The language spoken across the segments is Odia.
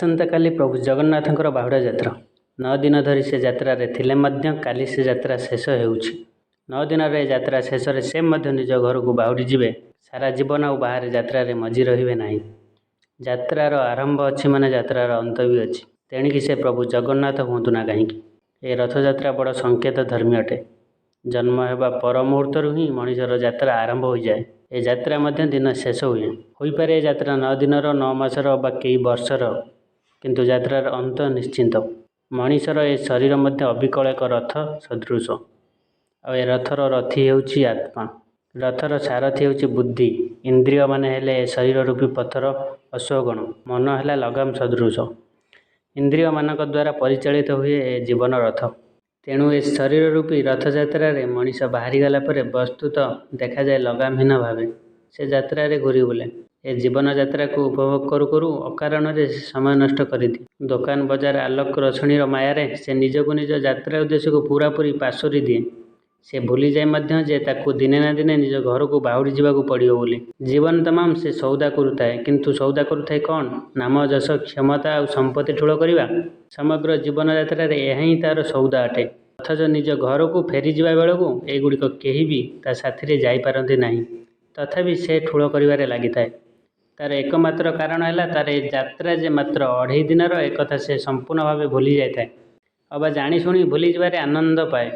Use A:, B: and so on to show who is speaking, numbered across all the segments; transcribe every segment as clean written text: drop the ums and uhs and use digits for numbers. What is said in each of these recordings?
A: ଆସନ୍ତାକାଲି ପ୍ରଭୁ ଜଗନ୍ନାଥଙ୍କର ବାହୁଡ଼ା ଯାତ୍ରା। 9 ଦିନ ଧରି ସେ ଯାତ୍ରାରେ ଥିଲେ ମଧ୍ୟ କାଲି ସେ ଯାତ୍ରା ଶେଷ ହେଉଛି। 9 ଦିନର ଏ ଯାତ୍ରା ଶେଷରେ ସେ ମଧ୍ୟ ନିଜ ଘରକୁ ବାହୁଡ଼ି ଯିବେ। ସାରା ଜୀବନ ଆଉ ବାହାରେ ଯାତ୍ରାରେ ମଜି ରହିବେ ନାହିଁ। ଯାତ୍ରାର ଆରମ୍ଭ ଅଛି ମାନେ ଯାତ୍ରାର ଅନ୍ତ ବି ଅଛି, ତେଣିକି ସେ ପ୍ରଭୁ ଜଗନ୍ନାଥ ହୁଅନ୍ତୁ ନା କାହିଁକି। ଏ ରଥଯାତ୍ରା ବଡ଼ ସଂକେତଧର୍ମୀ ଅଟେ। ଜନ୍ମ ହେବା ପର ମୁହୂର୍ତ୍ତରୁ ହିଁ ମଣିଷର ଯାତ୍ରା ଆରମ୍ଭ ହୋଇଯାଏ। ଏ ଯାତ୍ରା ମଧ୍ୟ ଦିନେ ଶେଷ ହୁଏ। ହୋଇପାରେ ଏ ଯାତ୍ରା 9 ଦିନର, 9 ମାସର ଅବା କେଇ ବର୍ଷର, କିନ୍ତୁ ଯାତ୍ରାର ଅନ୍ତ ନିଶ୍ଚିତ। ମଣିଷର ଏ ଶରୀର ମଧ୍ୟ ଅବିକଳ ଏକ ରଥ ସଦୃଶ। ଆଉ ଏ ରଥର ରଥୀ ହେଉଛି ଆତ୍ମା। ରଥର ସାରଥୀ ହେଉଛି ବୁଦ୍ଧି। ଇନ୍ଦ୍ରିୟମାନେ ହେଲେ ଏ ଶରୀର ରୂପୀ ପଥର ଅଶ୍ୱଗଣ। ମନ ହେଲା ଲଗାମ ସଦୃଶ। ଇନ୍ଦ୍ରିୟମାନଙ୍କ ଦ୍ୱାରା ପରିଚାଳିତ ହୁଏ ଏ ଜୀବନ ରଥ। ତେଣୁ ଏ ଶରୀର ରୂପୀ ରଥଯାତ୍ରାରେ ମଣିଷ ବାହାରିଗଲା ପରେ ବସ୍ତୁତଃ ଦେଖାଯାଏ ଲଗାମହୀନ ଭାବେ ସେ ଯାତ୍ରାରେ ଘୂରିବୁଲେ। ଏ ଜୀବନଯାତ୍ରାକୁ ଉପଭୋଗ କରୁ କରୁ ଅକାରଣରେ ସେ ସମୟ ନଷ୍ଟ କରିଦିଏ। ଦୋକାନ ବଜାର ଆଲୋକ ରୋଷଣୀର ମାୟାରେ ସେ ନିଜକୁ ନିଜ ଯାତ୍ରା ଉଦ୍ଦେଶ୍ୟକୁ ପୂରାପୂରି ପାସୋରି ଦିଏ। ସେ ଭୁଲିଯାଏ ମଧ୍ୟ ଯେ ତାକୁ ଦିନେ ନା ଦିନେ ନିଜ ଘରକୁ ବାହୁଡ଼ି ଯିବାକୁ ପଡ଼ିବ ବୋଲି। ଜୀବନ ତମାମ ସେ ସଉଦା କରୁଥାଏ, କିନ୍ତୁ ସଉଦା କରୁଥାଏ କ'ଣ? ନାମ, ଯଶ, କ୍ଷମତା ଆଉ ସମ୍ପତ୍ତି ଠୁଳ କରିବା। ସମଗ୍ର ଜୀବନଯାତ୍ରାରେ ଏହା ହିଁ ତା'ର ସଉଦା ଅଟେ। ଅଥଚ ନିଜ ଘରକୁ ଫେରିଯିବା ବେଳକୁ ଏଗୁଡ଼ିକ କେହି ବି ତା' ସାଥିରେ ଯାଇପାରନ୍ତି ନାହିଁ। ତଥାପି ସେ ଠୁଳ କରିବାରେ ଲାଗିଥାଏ। ତା'ର ଏକମାତ୍ର କାରଣ ହେଲା ତା'ର ଏ ଯାତ୍ରା ଯେ ମାତ୍ର ଅଢ଼େଇ ଦିନର, ଏକଥା ସେ ସମ୍ପୂର୍ଣ୍ଣ ଭାବେ ଭୁଲି ଯାଇଥାଏ ଅବା ଜାଣିଶୁଣି ଭୁଲିଯିବାରେ ଆନନ୍ଦ ପାଏ।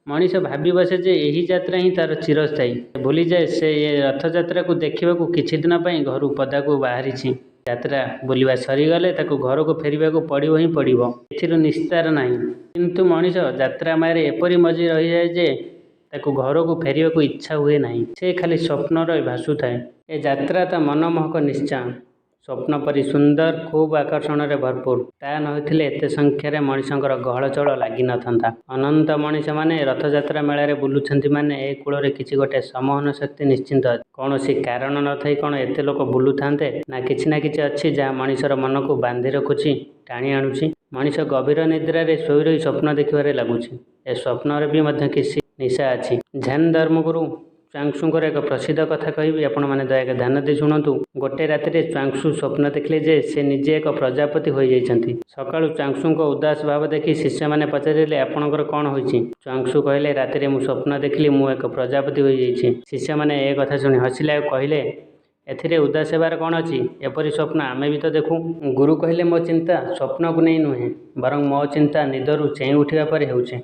A: ମଣିଷ ଭାବିବସେ ଯେ ଏହି ଯାତ୍ରା ହିଁ ତା'ର ଚିରସ୍ଥାୟୀ। ସେ ଭୁଲିଯାଏ ସେ ଏ ରଥଯାତ୍ରାକୁ ଦେଖିବାକୁ କିଛିଦିନ ପାଇଁ ଘରୁ ପଦାକୁ ବାହାରିଛି। ଯାତ୍ରା ବୁଲିବା ସରିଗଲେ ତାକୁ ଘରକୁ ଫେରିବାକୁ ପଡ଼ିବ ହିଁ ପଡ଼ିବ। ଏଥିରୁ ନିସ୍ତାର ନାହିଁ। କିନ୍ତୁ ମଣିଷ ଯାତ୍ରା ମାୟାରେ ଏପରି ମଜି ରହିଯାଏ ଯେ ତାକୁ ଘରକୁ ଫେରିବାକୁ ଇଚ୍ଛା ହୁଏ ନାହିଁ। ସେ ଖାଲି ସ୍ୱପ୍ନରେ ଭାସୁଥାଏ। ଏ ଯାତ୍ରା ତ ମନମୋହକ ନିଶ୍ଚୟ। ସ୍ୱପ୍ନ ପରି ସୁନ୍ଦର, ଖୁବ୍ ଆକର୍ଷଣରେ ଭରପୁର। ତା' ନ ହୋଇଥିଲେ ଏତେ ସଂଖ୍ୟାରେ ମଣିଷଙ୍କର ଗହଳ ଚହଳ ଲାଗି ନ ଥାନ୍ତା। ଅନନ୍ତ ମଣିଷମାନେ ରଥଯାତ୍ରା ମେଳାରେ ବୁଲୁଛନ୍ତି ମାନେ ଏ କୂଳରେ କିଛି ଗୋଟାଏ ସମ୍ମୋହନ ଶକ୍ତି ନିଶ୍ଚିତ ଅଛି। କୌଣସି କାରଣ ନ ଥାଇ କ'ଣ ଏତେ ଲୋକ ବୁଲୁଥାନ୍ତେ? ନା, କିଛି ନା କିଛି ଅଛି ଯାହା ମଣିଷର ମନକୁ ବାନ୍ଧି ରଖୁଛି, ଟାଣି ଆଣୁଛି। ମଣିଷ ଗଭୀର ନିଦ୍ରାରେ ଶୋଇ ରହି ସ୍ୱପ୍ନ ଦେଖିବାରେ ଲାଗୁଛି। ଏ ସ୍ୱପ୍ନରେ ବି ମଧ୍ୟ କିଛି ନିଶା ଅଛି। ଝେନ୍ ଧର୍ମଗୁରୁ ଚ୍ୱାଙ୍ଗସୁଙ୍କର ଏକ ପ୍ରସିଦ୍ଧ କଥା କହିବି, ଆପଣମାନେ ଦୟାକରି ଧ୍ୟାନ ଦେଇ ଶୁଣନ୍ତୁ। ଗୋଟେ ରାତିରେ ଚ୍ୱାଙ୍ଗସୁ ସ୍ୱପ୍ନ ଦେଖିଲେ ଯେ ସେ ନିଜେ ଏକ ପ୍ରଜାପତି ହୋଇଯାଇଛନ୍ତି। ସକାଳୁ ଚ୍ୱାଙ୍ଗସୁଙ୍କ ଉଦାସ ଭାବ ଦେଖି ଶିଷ୍ୟମାନେ ପଚାରିଲେ, ଆପଣଙ୍କର କ'ଣ ହୋଇଛି? ଚ୍ୱାଙ୍ଗସୁ କହିଲେ, ରାତିରେ ମୁଁ ସ୍ୱପ୍ନ ଦେଖିଲି ମୁଁ ଏକ ପ୍ରଜାପତି ହୋଇଯାଇଛି। ଶିଷ୍ୟମାନେ ଏ କଥା ଶୁଣି ହସିଲେ ଆଉ କହିଲେ, ଏଥିରେ ଉଦାସ ହେବାର କ'ଣ ଅଛି? ଏପରି ସ୍ୱପ୍ନ ଆମେ ବି ତ ଦେଖୁ। ଗୁରୁ କହିଲେ, ମୋ ଚିନ୍ତା ସ୍ୱପ୍ନକୁ ନେଇ ନୁହେଁ, ବରଂ ମୋ ଚିନ୍ତା ନିଦରୁ ଚେଇଁ ଉଠିବା ପରେ ହେଉଛି।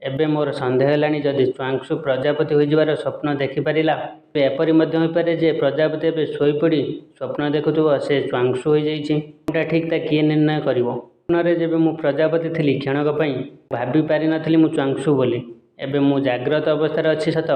A: ଏବେ ମୋର ସନ୍ଦେହ ହେଲାଣି, ଯଦି ଚ୍ୱାଙ୍ଗସୁ ପ୍ରଜାପତି ହୋଇଯିବାର ସ୍ୱପ୍ନ ଦେଖିପାରିଲା, ତେବେ ଏପରି ମଧ୍ୟ ହୋଇପାରେ ଯେ ପ୍ରଜାପତି ଏବେ ଶୋଇପଡ଼ି ସ୍ୱପ୍ନ ଦେଖୁଥିବ ସେ ଚ୍ୱାଙ୍ଗସୁ ହୋଇଯାଇଛି। କେଉଁଟା ଠିକ୍ ତା' କିଏ ନିର୍ଣ୍ଣୟ କରିବ? ସ୍ୱପ୍ନରେ ଯେବେ ମୁଁ ପ୍ରଜାପତି ଥିଲି, କ୍ଷଣକ ପାଇଁ ଭାବି ପାରିନଥିଲି ମୁଁ ଚ୍ୱାଙ୍ଗସୁ ବୋଲି। ଏବେ ମୁଁ ଜାଗ୍ରତ ଅବସ୍ଥାରେ ଅଛି ସତ,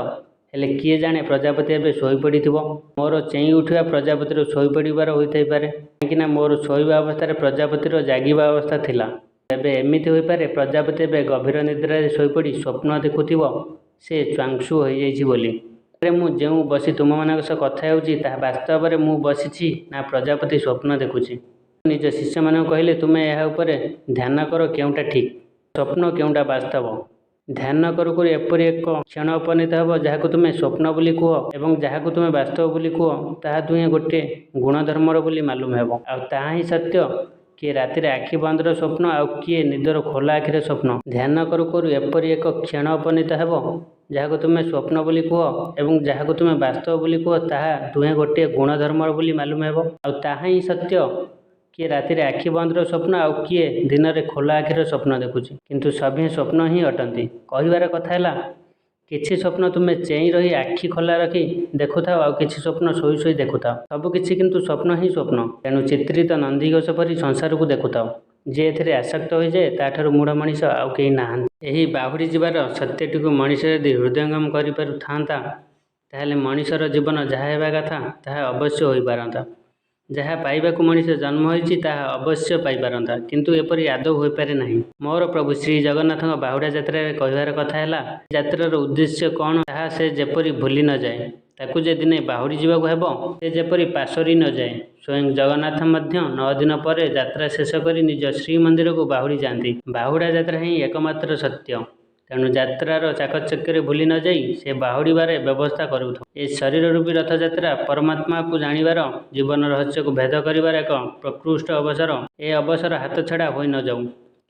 A: ହେଲେ କିଏ ଜାଣେ ପ୍ରଜାପତି ଏବେ ଶୋଇପଡ଼ିଥିବ। ମୋର ଚେଇଁ ଉଠିବା ପ୍ରଜାପତିର ଶୋଇପଡ଼ିବାର ହୋଇଥାଇପାରେ। କାହିଁକିନା ମୋର ଶୋଇବା ଅବସ୍ଥାରେ ପ୍ରଜାପତିର ଜାଗିବା ଅବସ୍ଥା ଥିଲା। ତେବେ ଏମିତି ହୋଇପାରେ ପ୍ରଜାପତି ଏବେ ଗଭୀର ନିଦ୍ରାରେ ଶୋଇପଡ଼ି ସ୍ୱପ୍ନ ଦେଖୁଥିବ ସେ ଚ୍ୱାଙ୍ଗସୁ ହୋଇଯାଇଛି ବୋଲି। ମୁଁ ଯେଉଁ ବସି ତୁମମାନଙ୍କ ସହ କଥା ହେଉଛି ତାହା ବାସ୍ତବରେ ମୁଁ ବସିଛି ନା ପ୍ରଜାପତି ସ୍ୱପ୍ନ ଦେଖୁଛି? ନିଜ ଶିଷ୍ୟମାନଙ୍କୁ କହିଲେ, ତୁମେ ଏହା ଉପରେ ଧ୍ୟାନ କର, କେଉଁଟା ଠିକ୍ ସ୍ୱପ୍ନ, କେଉଁଟା ବାସ୍ତବ। ଧ୍ୟାନ କରୁ କରୁ ଏପରି ଏକ କ୍ଷଣ ଉପନୀତ ହେବ ଯାହାକୁ ତୁମେ ସ୍ୱପ୍ନ ବୋଲି କୁହ ଏବଂ ଯାହାକୁ ତୁମେ ବାସ୍ତବ ବୋଲି କୁହ, ତାହା ଦୁହେଁ ଗୋଟିଏ ଗୁଣଧର୍ମର ବୋଲି ମାଲୁମ ହେବ। ଆଉ ତାହା ହିଁ ସତ୍ୟ। କିଏ ରାତିରେ ଆଖି ବନ୍ଦର ସ୍ୱପ୍ନ ଆଉ କିଏ ନିଦର ଖୋଲା ଆଖିର ସ୍ୱପ୍ନ। ଧ୍ୟାନ କରୁ କରୁ ଏପରି ଏକ କ୍ଷଣ ଉପନୀତ ହେବ ଯାହାକୁ ତୁମେ ସ୍ୱପ୍ନ ବୋଲି କୁହ ଏବଂ ଯାହାକୁ ତୁମେ ବାସ୍ତବ ବୋଲି କୁହ, ତାହା ଦୁହେଁ ଗୋଟିଏ ଗୁଣଧର୍ମର ବୋଲି ମାଲୁମ ହେବ। ଆଉ ତାହା ହିଁ ସତ୍ୟ। କିଏ ରାତିରେ ଆଖି ବନ୍ଦର ସ୍ୱପ୍ନ ଆଉ କିଏ ଦିନରେ ଖୋଲା ଆଖିର ସ୍ୱପ୍ନ ଦେଖୁଛି, କିନ୍ତୁ ସଭିଏଁ ସ୍ୱପ୍ନ ହିଁ ଅଟନ୍ତି। କହିବାର କଥା ହେଲା, କିଛି ସ୍ୱପ୍ନ ତୁମେ ଚେଇଁ ରହି ଆଖି ଖୋଲା ରଖି ଦେଖୁଥାଅ ଆଉ କିଛି ସ୍ୱପ୍ନ ଶୋଇ ଶୋଇ ଦେଖୁଥାଅ। ସବୁକିଛି କିନ୍ତୁ ସ୍ୱପ୍ନ ହିଁ ସ୍ୱପ୍ନ। ତେଣୁ ଚିତ୍ରିତ ନନ୍ଦିଘୋଷ ପରି ସଂସାରକୁ ଦେଖୁଥାଅ। ଯିଏ ଏଥିରେ ଆସକ୍ତ ହୋଇଯାଏ ତା'ଠାରୁ ମୂଢ଼ ମଣିଷ ଆଉ କେହି ନାହାନ୍ତି। ଏହି ବାହୁଡ଼ି ଯିବାର ସତ୍ୟଟିକୁ ମଣିଷ ଯଦି ହୃଦୟଙ୍ଗମ କରିପାରୁଥାନ୍ତା, ତାହେଲେ ମଣିଷର ଜୀବନ ଯାହା ହେବା କଥା ତାହା ଅବଶ୍ୟ ହୋଇପାରନ୍ତା। ଯାହା ପାଇବାକୁ ମଣିଷ ଜନ୍ମ ହୋଇଛି ତାହା ଅବଶ୍ୟ ପାଇପାରନ୍ତା। କିନ୍ତୁ ଏପରି ଆଦୌ ହୋଇପାରେ ନାହିଁ। ମୋର ପ୍ରଭୁ ଶ୍ରୀଜଗନ୍ନାଥଙ୍କ ବାହୁଡ଼ା ଯାତ୍ରାରେ କହିବାର କଥା ହେଲା, ଯାତ୍ରାର ଉଦ୍ଦେଶ୍ୟ କ'ଣ ତାହା ସେ ଯେପରି ଭୁଲି ନ ଯାଏ। ତାକୁ ଯେ ଦିନେ ବାହୁଡ଼ି ଯିବାକୁ ହେବ ସେ ଯେପରି ପାସୋରି ନ ଯାଏ। ସ୍ୱୟଂ ଜଗନ୍ନାଥ ମଧ୍ୟ 9 ଦିନ ପରେ ଯାତ୍ରା ଶେଷ କରି ନିଜ ଶ୍ରୀମନ୍ଦିରକୁ ବାହୁଡ଼ି ଯାଆନ୍ତି। ବାହୁଡ଼ା ଯାତ୍ରା ହିଁ ଏକମାତ୍ର ସତ୍ୟ। ତେଣୁ ଯାତ୍ରାର ଚାକଚକ୍ୟରେ ଭୁଲି ନଯାଇ ସେ ବାହୁଡ଼ିବାରେ ବ୍ୟବସ୍ଥା କରୁଥାଉ। ଏ ଶରୀର ରୂପୀ ରଥଯାତ୍ରା ପରମାତ୍ମାକୁ ଜାଣିବାର, ଜୀବନ ରହସ୍ୟକୁ ଭେଦ କରିବାର ଏକ ପ୍ରକୃଷ୍ଟ ଅବସର। ଏ ଅବସର ହାତଛଡ଼ା ହୋଇ ନଯାଉ।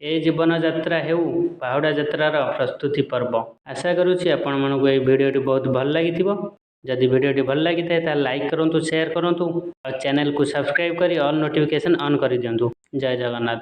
A: ଏ ଜୀବନ ଯାତ୍ରା ହେଉ ବାହୁଡ଼ା ଯାତ୍ରାର ପ୍ରସ୍ତୁତି ପର୍ବ। ଆଶା କରୁଛି ଆପଣମାନଙ୍କୁ ଏହି ଭିଡ଼ିଓଟି ବହୁତ ଭଲ ଲାଗିଥିବ। ଯଦି ଭିଡ଼ିଓଟି ଭଲ ଲାଗିଥାଏ, ତାହେଲେ ଲାଇକ୍ କରନ୍ତୁ, ସେୟାର କରନ୍ତୁ ଆଉ ଚ୍ୟାନେଲକୁ ସବସ୍କ୍ରାଇବ୍ କରି ଅଲ୍ ନୋଟିଫିକେସନ୍ ଅନ୍ କରିଦିଅନ୍ତୁ। ଜୟ ଜଗନ୍ନାଥ।